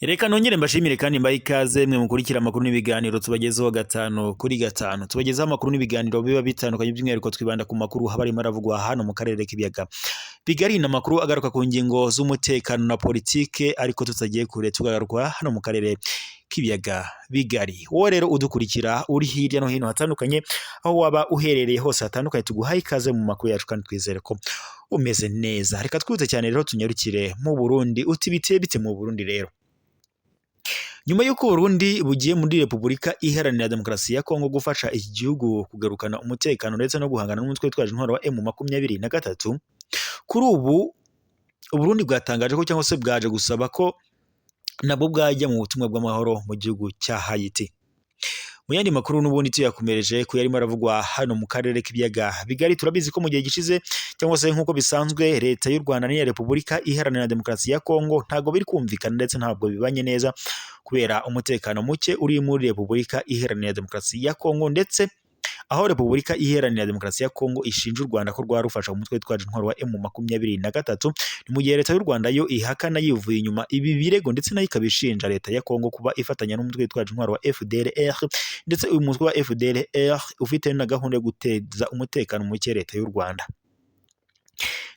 Reka nongere mbashimire kandi mbahe ikaze mwe mukurikira amakuru n'ibiganiro tubagezeho gatanu kuri gatanu. Tubagezeho amakuru n'ibiganiro biba bitandukanye, by'umwihariko twibanda ku makuru haba arimo aravugwa hano mu karere k'ibiyaga bigari. Ni amakuru agaruka ku ngingo z'umutekano na politike, ariko tutagiye kure tugaruka hano mu karere k'ibiyaga bigari. Wowe rero udukurikira uri hirya no hino hatandukanye, aho waba uherereye hose hatandukanye, tuguhaye ikaze mu makuru yacu kandi twizere ko umeze neza. Reka twihute cyane rero tunyarukire mu Burundi. Uti biteye bite mu Burundi rero? Nyuma y'uko Burundi bugiye muri Repubulika Iharanira Demokarasi ya Kongo gufasha iki gihugu kugarukana umutekano ndetse no guhangana n'umutwe witwaje intwaro wa M23, kuri ubu Uburundi bwatangaje ko cyangwa se bwaje gusaba ko nabwo bwajya mu butumwa bw'amahoro mu gihugu cya Haiti. Mu yandi makuru n'ubundi tuyakomereje ku yarimo aravugwa hano mu karere k'ibiyaga bigari, turabizi ko mu gihe gishize cyangwa se nk'uko bisanzwe leta y'u Rwanda n'iya Repubulika Iharanira Demokarasi ya Kongo ntabwo biri kumvikana ndetse ntabwo bibanye neza kubera umutekano muke uri muri Repubulika Iharanira Demokarasi ya Kongo, ndetse aho Repubulika Iharanira Demokarasi ya Kongo ishinja u Rwanda ko rwarufasha umutwe witwaje intwaro wa M23. Ni mu gihe leta y'u Rwanda yo ihakana yivuye inyuma ibi birego, ndetse nayo ikaba ishinja leta ya Kongo kuba ifatanya n'umutwe witwaje intwaro wa FDLR, ndetse uyu mutwe wa FDLR ufite na gahunda yo guteza umutekano muke leta y'u Rwanda.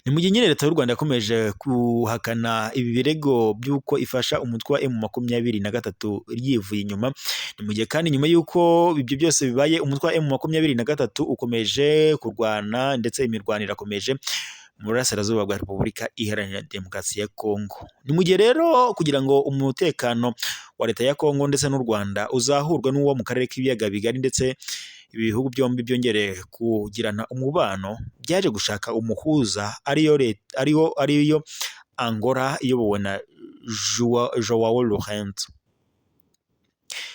Ni mu gihe nyine leta y'u Rwanda yakomeje guhakana ibi birego by'uko ifasha umutwe wa M23 yivuye inyuma. Ni mu gihe kandi nyuma y'uko ibyo byose bibaye, umutwe wa M23 ukomeje kurwana ndetse imirwano irakomeje mu burasirazuba bwa Repubulika Iharanira Demokarasi ya Kongo. Ni mu gihe rero kugira ngo umutekano wa leta ya Kongo ndetse n'u Rwanda uzahurwe n'uwo mu karere k'ibiyaga bigari, ndetse ibihugu byombi byongere kugirana umubano, byaje gushaka umuhuza ariyo leta ariyo Angola iyobowe na Joao Lourenço.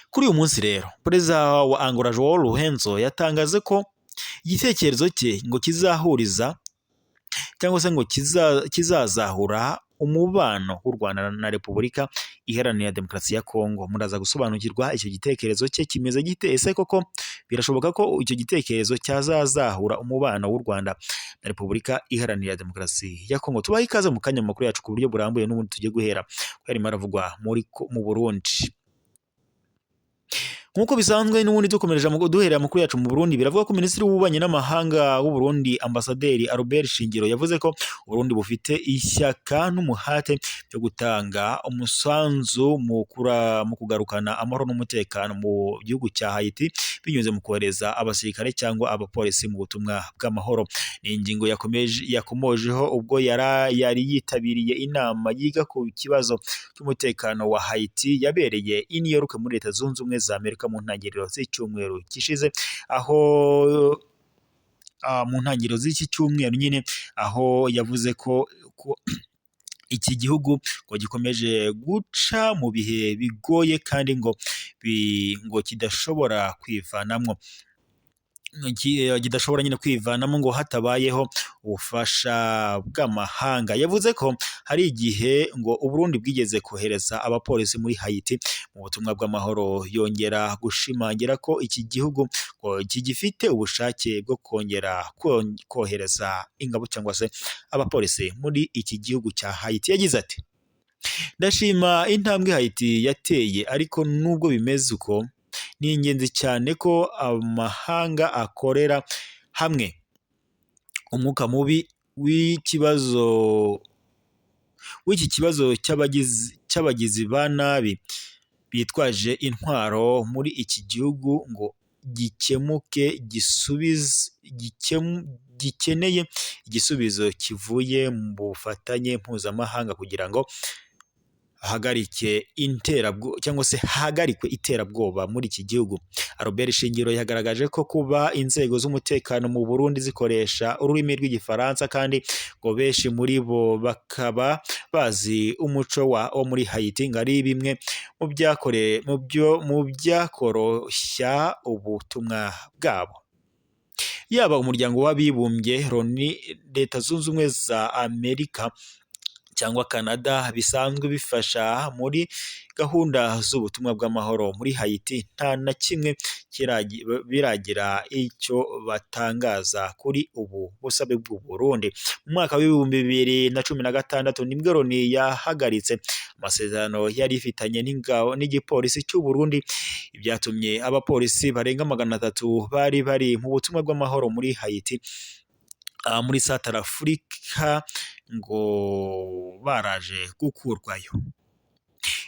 Kuri uyu munsi rero perezida wa Angola Joao Lourenço yatangaje ko igitekerezo cye ngo kizahuriza cyangwa se ngo kizazahura umubano w'u Rwanda na Repubulika Iharanira Demokarasi ya Kongo. Muraza gusobanukirwa icyo gitekerezo cye kimeze gite, ese koko birashoboka ko icyo gitekerezo cyazazahura umubano w'u Rwanda na Repubulika Iharanira Demokarasi ya Kongo? Tubahe ikaze mu kanya mu makuru yacu ku buryo burambuye, n'ubundi tugiye guhera ko yarimo aravugwa mu Burundi. Nk'uko bisanzwe n'ubundi dukomereje duhera amakuru yacu mu Burundi, biravuga ko Minisitiri w'Ububanyi n'Amahanga w'u Burundi, Ambasaderi Albert Shingiro, yavuze ko Burundi bufite ishyaka n'umuhate byo gutanga umusanzu mu kugarukana amahoro n'umutekano mu gihugu cya Haiti binyuze mu kohereza abasirikare cyangwa abapolisi mu butumwa bw'amahoro. Ni ingingo yakomojeho ubwo yari yitabiriye inama yiga ku kibazo cy'umutekano wa Haiti yabereye i New York muri Leta Zunze Ubumwe za Amerika mu ntangiriro z'icyumweru gishize, aho mu ntangiriro z'iki cyumweru nyine, aho yavuze ko iki gihugu ngo gikomeje guca mu bihe bigoye kandi ngo kidashobora kwivanamwo, kidashobora nyine kwivanamo ngo hatabayeho ubufasha bw'amahanga. Yavuze ko hari igihe ngo Uburundi bwigeze kohereza abapolisi muri Haiti mu butumwa bw'amahoro, yongera gushimangira ko iki gihugu ngo kigifite ubushake bwo kongera kohereza ingabo cyangwa se abapolisi muri iki gihugu cya Haiti. Yagize ati: "Ndashima intambwe Haiti yateye, ariko nubwo bimeze uko ni ingenzi cyane ko amahanga akorera hamwe. Umwuka mubi w'iki kibazo cy'abagizi ba nabi bitwaje intwaro muri iki gihugu ngo gikemuke gikeneye igisubizo kivuye mu bufatanye mpuzamahanga kugira ngo hagarike iterabwoba cyangwa se hahagarikwe iterabwoba muri iki gihugu." Albert Shingiro yagaragaje ko kuba inzego z'umutekano mu Burundi zikoresha ururimi rw'Igifaransa kandi ngo benshi muri bo bakaba bazi umuco wo muri Haiti ngo ari bimwe mu byakoroshya ubutumwa bwabo. Yaba Umuryango w'Abibumbye, Loni, Leta Zunze Ubumwe za Amerika cyangwa Canada bisanzwe bifasha muri gahunda z'ubutumwa bw'amahoro muri Haiti nta na kimwe biragira icyo batangaza kuri ubu busabe bw'u Burundi. Mu mwaka w'2016 nibwo Loni yahagaritse amasezerano yari ifitanye n'ingabo n'igipolisi cy'u Burundi, ibyatumye abapolisi barenga 300 bari bari mu butumwa bw'amahoro muri Haiti, muri Centrafrica ngo baraje gukurwayo.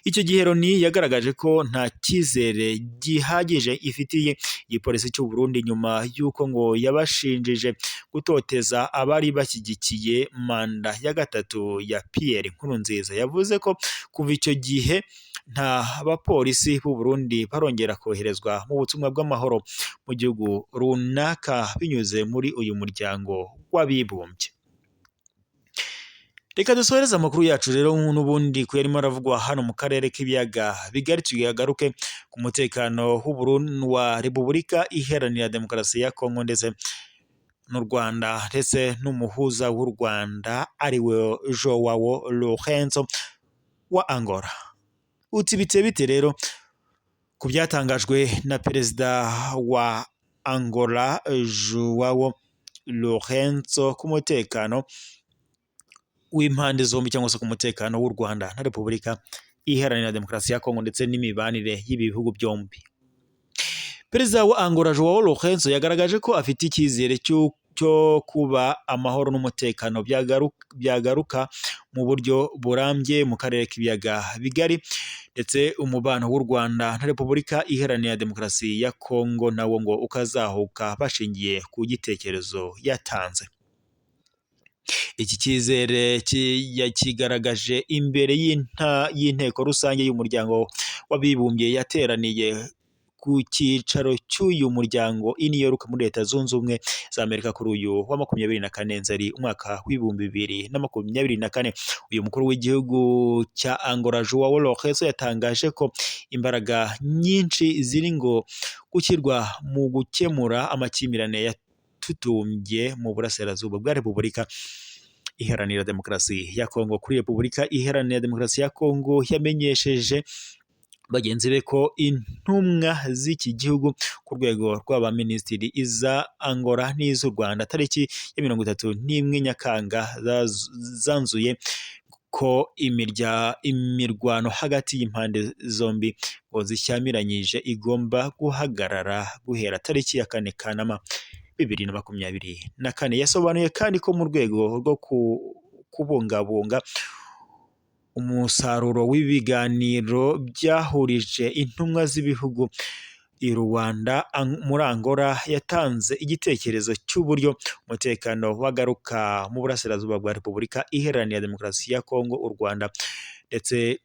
Icyo gihe Loni yagaragaje ko nta cyizere gihagije ifitiye igipolisi cy'u Burundi nyuma y'uko ngo yabashinjije gutoteza abari bashyigikiye manda ya gatatu ya Pierre Nkurunziza. Yavuze ko kuva icyo gihe nta bapolisi b'u Burundi barongera koherezwa mu butumwa bw'amahoro mu gihugu runaka binyuze muri uyu muryango w'abibumbye. Reka dusohereze amakuru yacu rero n'ubundi ku yarimo aravugwa hano mu karere k'ibiyaga bigari, tuyagaruke ku mutekano w'u wa Repubulika Iharanira Demokarasi ya Kongo ndetse n'u Rwanda, ndetse n'umuhuza w'u Rwanda ariwe Joao Lourenço wa Angola. Uti bite bite rero ku byatangajwe na perezida wa Angola Joao Lourenço ku mutekano w'impande zombi cyangwa se ku mutekano w'u Rwanda na Repubulika Iharanira Demokarasi ya Kongo ndetse n'imibanire y'ibi bihugu byombi. Perezida wa Angola Joao Lourenço yagaragaje ko afite icyizere cyo kuba amahoro n'umutekano byagaruka mu buryo burambye mu karere k'ibiyaga bigari, ndetse umubano w'u Rwanda na Repubulika Iharanira Demokarasi ya Kongo nawo ngo ukazahuka bashingiye ku gitekerezo yatanze. Iki cyizere yakigaragaje imbere y'inteko rusange y'umuryango w'abibumbye yateraniye ku cyicaro cy'uyu muryango i New York muri Leta Zunze Ubumwe za Amerika kuri uyu wa 24 Nzeri umwaka w'2024. Uyu mukuru w'igihugu cya Angola Joao Lourenço yatangaje ko imbaraga nyinshi ziri ngo gushyirwa mu gukemura amakimbirane yatutumbye mu burasirazuba bwa Repubulika Iharanira Demokarasi ya Kongo. Kuri Repubulika Iharanira Demokarasi ya Kongo yamenyesheje bagenzi be ko intumwa z'iki gihugu ku rwego rw'abaminisitiri iza Angola n'iz'u Rwanda tariki ya 31 Nyakanga zanzuye ko imirwano hagati y'impande zombi ngo zishyamiranyije igomba guhagarara guhera tariki ya 4 Kanama 2024. Yasobanuye kandi ko mu rwego rwo kubungabunga umusaruro w'ibiganiro byahurije intumwa z'ibihugu i Rwanda muri Angola, yatanze igitekerezo cy'uburyo umutekano wagaruka mu burasirazuba bwa Repubulika Iharanira Demokarasi ya Kongo, u Rwanda ndetse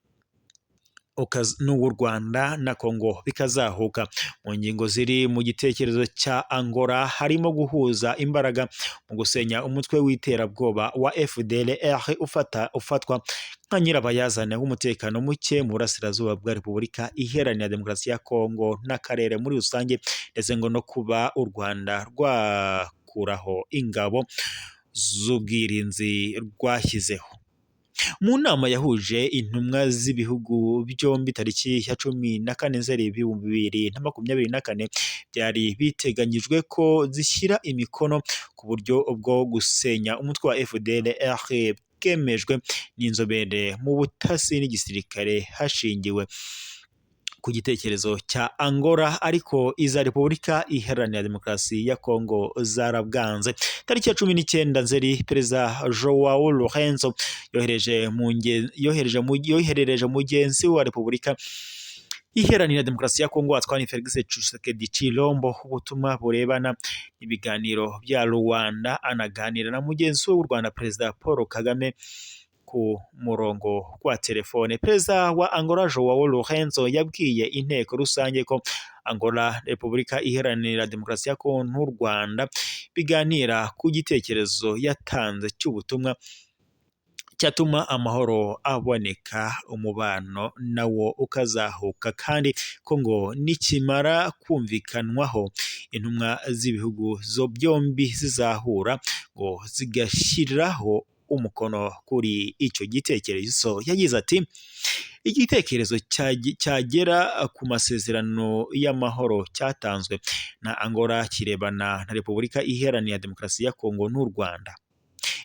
n'uw'u Rwanda na Kongo bikazahuka. Mu ngingo ziri mu gitekerezo cya Angola harimo guhuza imbaraga mu gusenya umutwe w'iterabwoba wa FDLR ufatwa nka nyirabayazana w'umutekano muke mu burasirazuba bwa Repubulika Iharanira Demokarasi ya Kongo n'akarere muri rusange, ndetse ngo no kuba u Rwanda rwakuraho ingabo z'ubwirinzi rwashyizeho. Mu nama yahuje intumwa z'ibihugu byombi tariki ya 14 Nzeri 2024, byari biteganyijwe ko zishyira imikono ku buryo bwo gusenya umutwe wa FDLR bwemejwe n'inzobere mu butasi n'igisirikare hashingiwe ku gitekerezo cya Angola, ariko iza Repubulika Iharanira Demokarasi ya Kongo zarabwanze. Tariki ya 19 Nzeri Perezida Joao Lourenço yoherereje mugenzi wa Repubulika Iharanira Demokarasi ya Kongo Antoine Felix Tshisekedi Tshilombo ubutumwa burebana ibiganiro bya Rwanda, anaganira na mugenzi we w'u Rwanda Perezida Paul Kagame ku murongo wa telefone. Perezida wa Angola Joao Lourenço yabwiye inteko rusange ko Angola, Repubulika Iharanira Demokarasi ya Kongo n'u Rwanda biganira ku gitekerezo yatanze cy'ubutumwa cyatuma amahoro aboneka, umubano nawo ukazahuka, kandi ko ngo nikimara kumvikanwaho intumwa z'ibihugu zo byombi zizahura ngo zigashyiraho umukono kuri icyo gitekerezo. Yagize ati: "Igitekerezo cyagera ku masezerano y'amahoro cyatanzwe na Angola kirebana na Repubulika Iharanira Demokarasi ya Kongo n'u Rwanda.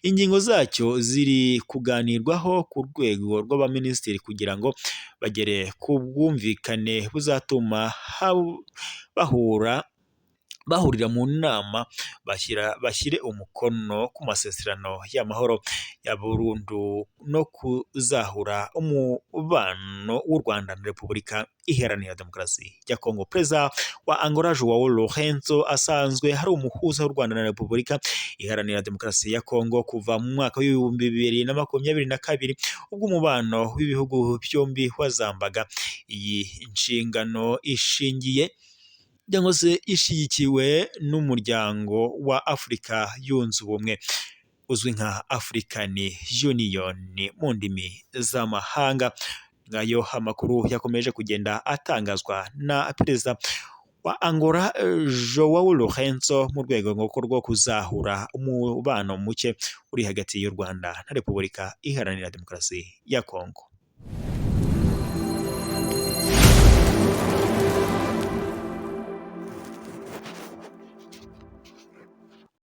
Ingingo zacyo ziri kuganirwaho ku rwego rw'abaminisitiri kugira ngo bagere ku bwumvikane buzatuma bahura bahurira mu nama bashyire umukono ku masezerano y'amahoro ya burundu no kuzahura umubano w'u Rwanda na Repubulika Iharanira Demokarasi ya Kongo." Perezida wa Angola Joao Lourenço asanzwe hari umuhuza w'u Rwanda na Repubulika Iharanira Demokarasi ya Kongo kuva mu mwaka w'2022, ubwo umubano w'ibihugu byombi wazambaga. Iyi nshingano ishingiye cyangwa se ishyigikiwe n'Umuryango wa Afurika Yunze Ubumwe uzwi nka African Union mu ndimi z'amahanga. Ngayo amakuru yakomeje kugenda atangazwa na Perezida wa Angola Joao Lourenço mu rwego rwo kuzahura umubano muke uri hagati y'u Rwanda na Repubulika Iharanira Demokarasi ya Kongo.